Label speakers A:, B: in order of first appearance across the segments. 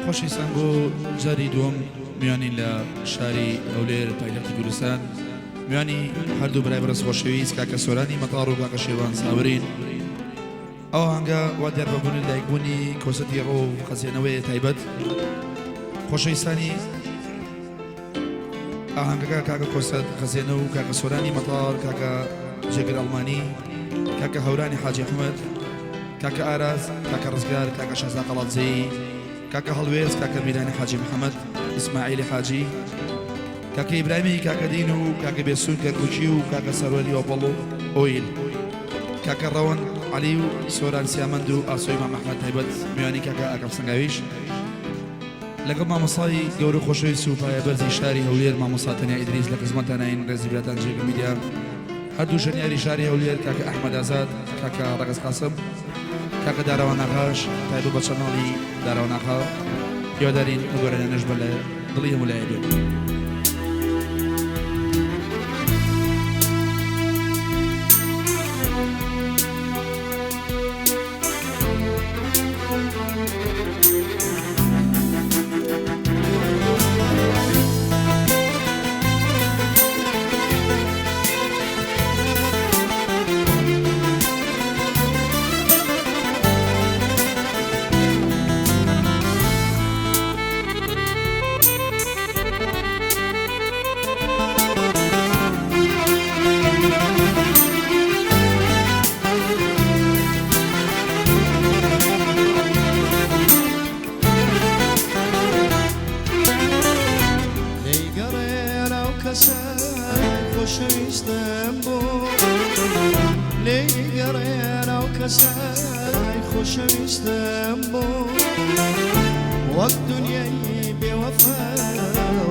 A: خۆشەویستان بۆ جاری دووەم میوانین لە شاری هەولێر پایتەختی کوردستان میوانی هەردوو برای بەڕێز خۆشەویست کاکە سۆرانی مەتاڕ و کاکە شێوان ساورین. ئەو ئاهەنگە وا دیار بە بوونی لەدایکبوونی کۆسەتی ڕۆ و خەزێنەوەیە تایبەت خۆشەویستانی ئاهەنگەکە کاکە کۆسەت خەزێنە و کاکە سۆرانی مەتار کاکە جێگر ئەڵمانی کاکە هەورانی حاجی ئەحمەد کاکە ئاراز کاکە ڕزگار کاکە شەزا قەڵادزەیی کاکە هەڵوێز کاکە میرانی حاجی محەممەد ئیسماعیلی حاجی کاکە ئیبراهیمی کاکە دین و کاکە بێسوون کەرکوکی و کاکە سەروەری ئۆپەڵ و ئۆیل کاکە ڕەوەند عەلی و سۆران سیامەند و ئاسۆی مام ئەحمەد تایبەت میوانی کاکە ئاکام سەنگاویش لەگەڵ مامۆستای گەورە خۆشەویست و پایەبەرزی شاری هەولێر مامۆستا تەنیا ئیدریس لە خزمەتانین ڕێزی براتان جێگە میدیا هەردوو ژەنیاری شاری هەولێر کاکە ئەحمەد ئازاد کاکە ڕەگەز قاسم کاکە دارەوان ئاغاش تایبەت بە channel ی دارەوان ئاغا هیوادارین ئەو گۆرانیانەش بە لە دڵی هەموو لایە بێت.
B: لێیگەڕێ ناو کەسە خۆشەویستم بوو لێیگەڕێ ناو کەسای خۆشەویستم بوو وەک دنیای بێوەفا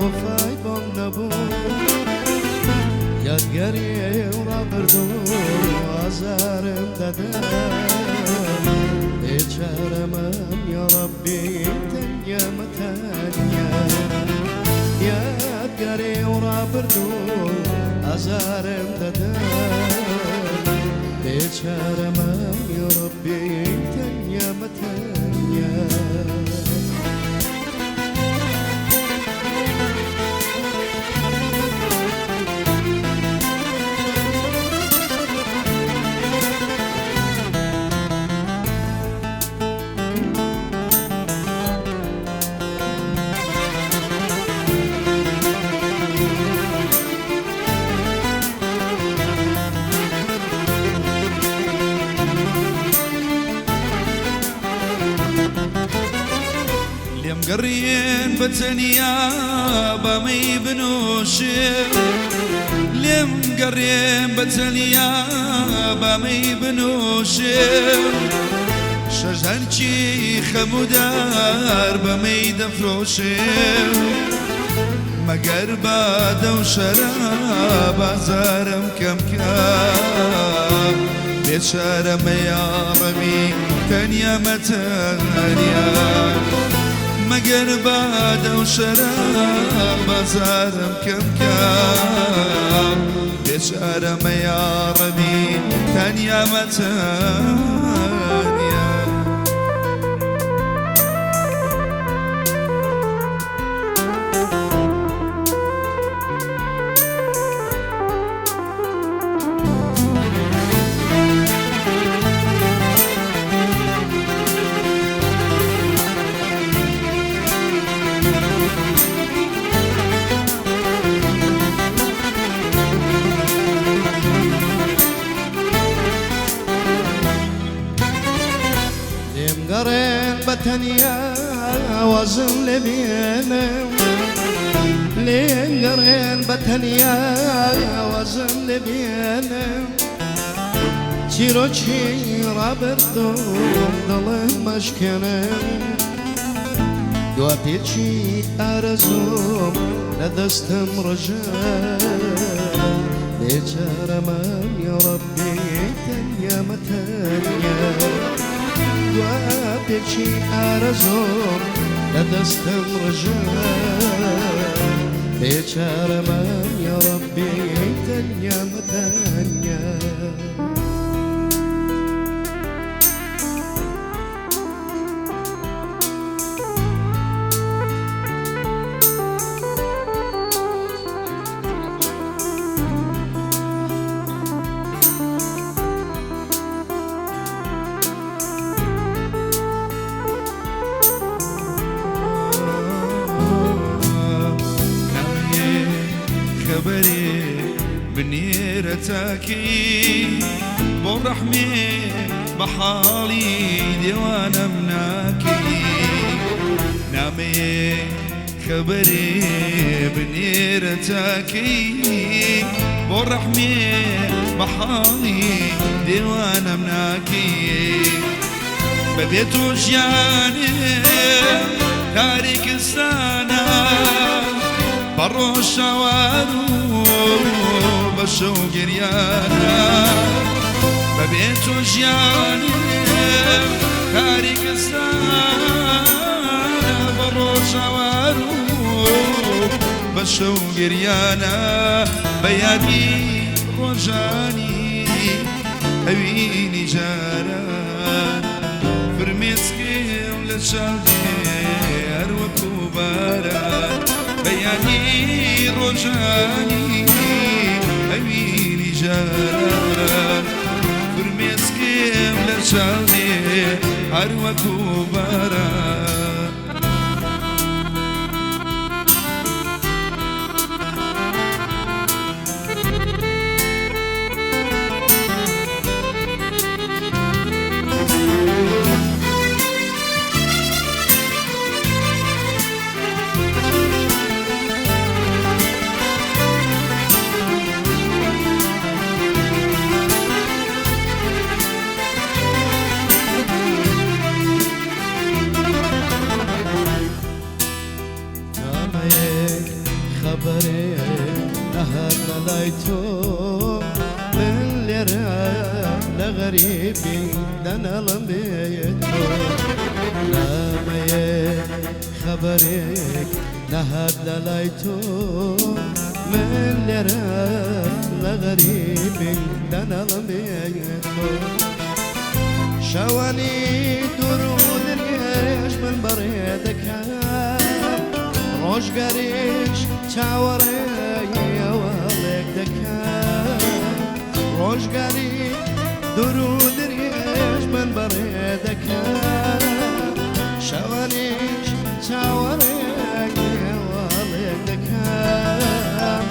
B: وەفای بۆم نەبوو یادگەری و ڕابردوو ئازارم دەدا بێچارەمەم یا ڕەبی تەنیا مەتەنیا یادگەری و ڕابردوو ئازارم دەدا بێچارەمەم یا ڕەبی تەنیا مەتەنیا.
A: لێم گەڕێن بە تەنیا بەمەی بنۆشێ لێم گەڕێن بە تەنیا بەمەی بنۆشێ شەش هەرچی خەمودار بەمەی دەفرۆشێ مەگەر بادە و شەراب ئازارم کەم کە بێچارەمە یا ڕەبی تەنیا مەتەنیا مەگەر بادە و شەراب ئازارم کەم کە بێچارەمە یا ڕەبی تەنیا مەتەنیا.
B: لێم گەڕێن بە تەنیا وازم لێ بێنم لێم گەڕێن بە تەنیا وازم لێ بێنم چیرۆکی ڕابردووم دڵم مەشکێنم دوا پێچی ئارەزووم لە دەستم ڕژە بێچارەمەم یا ڕەبی تەنیا مەتەنیا دوا پێچی ئارەزووم لە دەستم ڕژە بێچارەمەم یا ڕەبی تەنیا مەتەنیا.
A: تاکەی بۆ ڕەحمێ بە حاڵی دێوانەم ناکەی نامەیێ خەبەرێ بنێرە تاکەی بۆ ڕەحمێ بە حاڵی دێوانەم ناکەی بەبێ تۆ ژیانێ تاریکستانە بە ڕۆژاوار و بە شەو گریانە بەبێ تۆ ژیانێ تاریکستانە بە ڕۆژاوار و بە شەو گریانە بە یادی ڕۆژانی ئەوینی جاران فرمێسکم لە چاو دێ هەر وەکوو باران بە یادی ڕۆژانی ئەوینی جاران فرمێسکم لە چاو دێ هەر وەکوو باران.
B: نامەیەک خەبەرێک نەهاتە لای تۆ من لێرە لە غەریبی دەناڵم بێ تۆ نامەیەک خەبەرێک نەهات لە لای تۆ من لێرە لە غەریبی دەناڵم بێ تۆ شەوانی دوور و درێژ من بەڕێ دەکەم ڕۆژگاریش چاوەڕێی ئەوەڵێک دەکەم ڕۆژگاری دوور و درێژ من بەڕێ دەکەم شەوانیش چاوەڕێی ئەوەڵێک دەکەم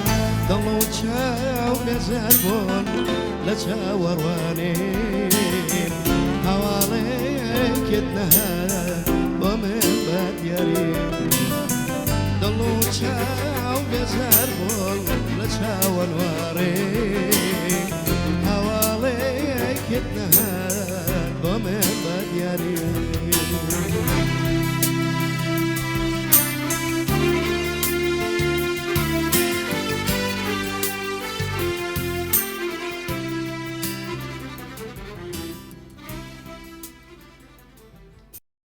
B: دڵ و چاو بێزار بوون لە چاوەڕوانیم هەواڵێکت نەهات بۆ من بە دیاری دڵ و چاو بێزار بوون لە چاوەنواڕی هەواڵێکت نەهات بۆ من بە دیاری.